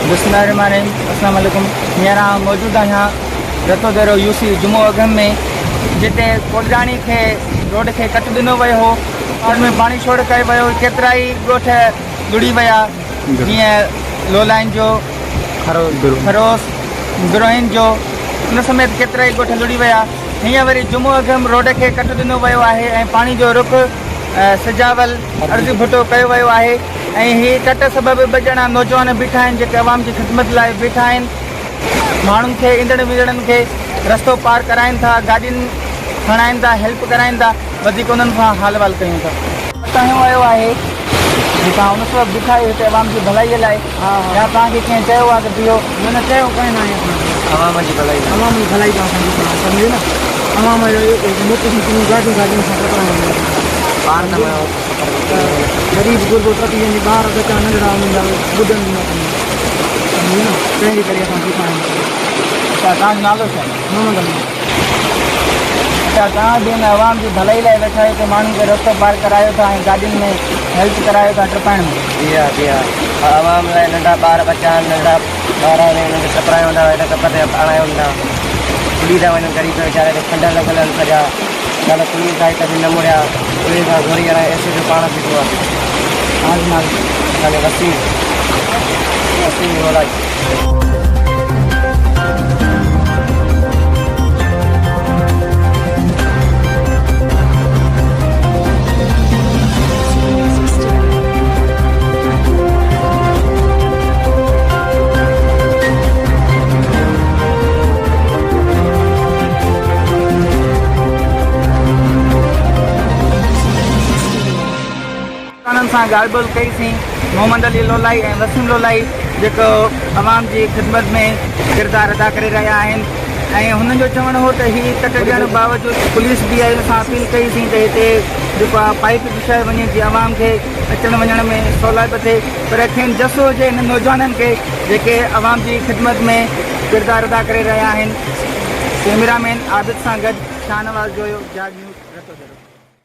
بسم الله الرحمٰن الرحيم السلام عليڪم هينئر آئون موجود آهيان رتو ديرو يو سي جمعو اگهم ۾ جتي ڪوٽجاڻي کي روڊ کي ڪٽ ڏنو ويو هو ان ۾ پاڻي ڇوڙ ڪيو ويو ڪيترائي ڳوٺ لڙهي ويا جيئن لولائين جو خروس گروهين جو ان سميت ڪيترائي ڳوٺ لڙهي ويا هينئر وري جمعو اگهم روڊ کي ڪٽ ڏنو ويو آهي ۽ پاڻي جو رخ سجاول عرضي ڀٽو ڪيو ويو آهي ۽ هي ڪٽ سبب ٻه ڄڻا نوجوان بيٺا آهن جيڪي عوام جي خدمت لاء بيٺا آهن ماڻهن کي ايندڙ ويندڙن کي رستو پار ڪرائين ٿا گاڏين کڻائين ٿا هيلپ ڪرائين ٿا وڌيڪ انهن کان حال احوال ڪيون ٿا. ڪٽ هنيو ويو آهي جي توهان ان سبب بيٺا آهيو هتي عوام جي ڀلائي لاء يا توهان کي ڪنهن چيو آهي ته بيهو؟ نه نه چيو ڪنهن ناهي اسان کي. عوام جي ڀلائي لاء. عوام جي ڀلائي لاء اسان بيٺا آهيون سمجهيو نه عوام جو موٽر سائيڪلون گاڏيون گاڏيون اسان ٽڪرايون وڃن ٿيون. پاڻ ته ماڻهو سفر به ڪري وڃن. غريب غربو ٽپي وڃي ٻار ٻچا ننڍڙا انهن جا ٻڏن به نه ٿيندا سمجهيو نه تنهن جي ڪري اسان بيٺا آهيون. اڇا توهان جو نالو ڇا آهي؟ محمد علي. اڇا توهان به ان عوام جي ڀلائي لاء ويٺا آهيو ته ماڻهن کي رستو پار ڪرايو ٿا ۽ گاڏين ۾ هيلپ ڪرايو ٿا ٽپائڻ ۾. جي ها جي ها عوام لاء ننڍا ٻار ٻچا آهن ننڍڙا ٻار آهن انهن کي ٽپرايون ٿا هن ڪپ تي آڻايون ٿا ٻڏي ٿا وڃن غريب ويچارا هتي کنڊر لڳل آهن سڄا ڪالهه پوليس آئي ته به نه مڙيا پوليس کان زوري هڻائي ايس ايچ او پاڻ بيٺو آهي. توهان جو نالو؟ اسان جو وسيم وسيم گولائي. انهن سان ڳالهه ٻولهه ڪئي سين محمد علي لولائي ۽ وسيم لولائي جيڪو عوام جي خدمت ۾ ڪردار ادا ڪري رهيا آهن ۽ هنن جو چوڻ هو ته هي ڪٽ ڏيڻ باوجود پوليس به آئي ان سان اپيل ڪئي سين ته هتي جيڪو آهي پائيپ وڇائي وڃي جيئن عوام کي اچڻ وڃڻ ۾ سولائپ ٿئي پر کين جس هجي هنن نوجوانن کي جيڪي عوام جي خدمت ۾ ڪردار ادا ڪري رهيا آهن ڪئميرا مين عابد سان گڏ شاهنواز جويو جاڳ نيوز رتوديرو.